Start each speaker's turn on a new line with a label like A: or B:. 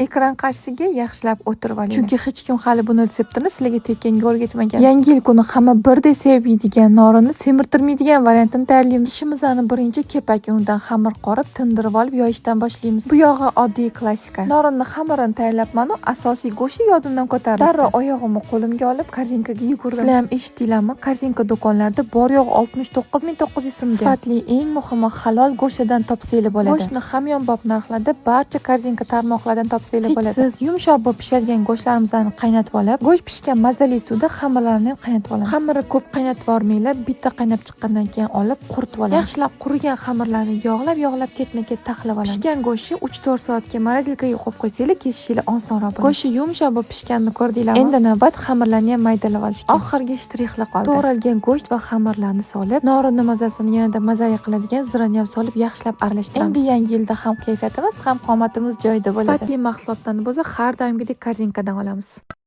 A: Ekran qarshisiga yaxshilab o'tirib olinglar. Chunki hech kim hali buni retseptini sizlarga tekinga o'rgatmagan. Yangi yil kuni hamma birdek sevib yeydigan norinni semirtirmaydigan variantini tayyorlaymiz. Ishimizni birinchi kepak unidan xamir qorib, tindirib olib yoyishdan boshlaymiz. Bu yog'i oddiy klassika. Norinni xamirini tayyorlabman-u, asosiy go'shti yodimdan ko'tarildi. Darrov oyog'imni qo'limga olib, Korzinkaga yugurdim. Sizlar ham eshitdinglarmi? Korzinka do'konlarida bor yo'g'i 69 900 so'mga. Sifatli, eng muhimi, halol go'shtdan topsanglar bo'ladi. Go'shtni hamyonbop narxlarda barcha Korzinka tarmoqlaridan topsanglar bo'ladi. Siz yumshoq bo'lib pishadigan go'shtlarimizni qaynatib olib, go'sht pishgan mazali suvda xamirlarni ham qaynatib olamiz. Xamirni ko'p qaynatib yubormanglar, bitta qaynab chiqqandan keyin olib quritib olamiz. Yaxshilab qurigan xamirlarni yog'lab-yog'lab ketma-ket taxlab olamiz. Pishgan go'shtni 3-4 soatga морозилка ga qo'yib qo'ysanglar, kesishinglar osonroq bo'ladi. Go'shti yumshoq bo'lib pishganini ko'rdinglarmi? Endi navbat xamirlarni ham maydalab olishga. Oxirgi shtrixlar qoldi. To'g'ralgan go'sht va xamirlarni solib, norinni mazasini yanada mazali qiladigan zirani ham solib, yaxshilab aralashtiramiz. Endi Yangi yilda ham kayfiyatimiz, ham qomatimiz joyida bo'ladi. Sifatli mahsulotlarni bo'lsa har doimgidek Korzinkadan olamiz.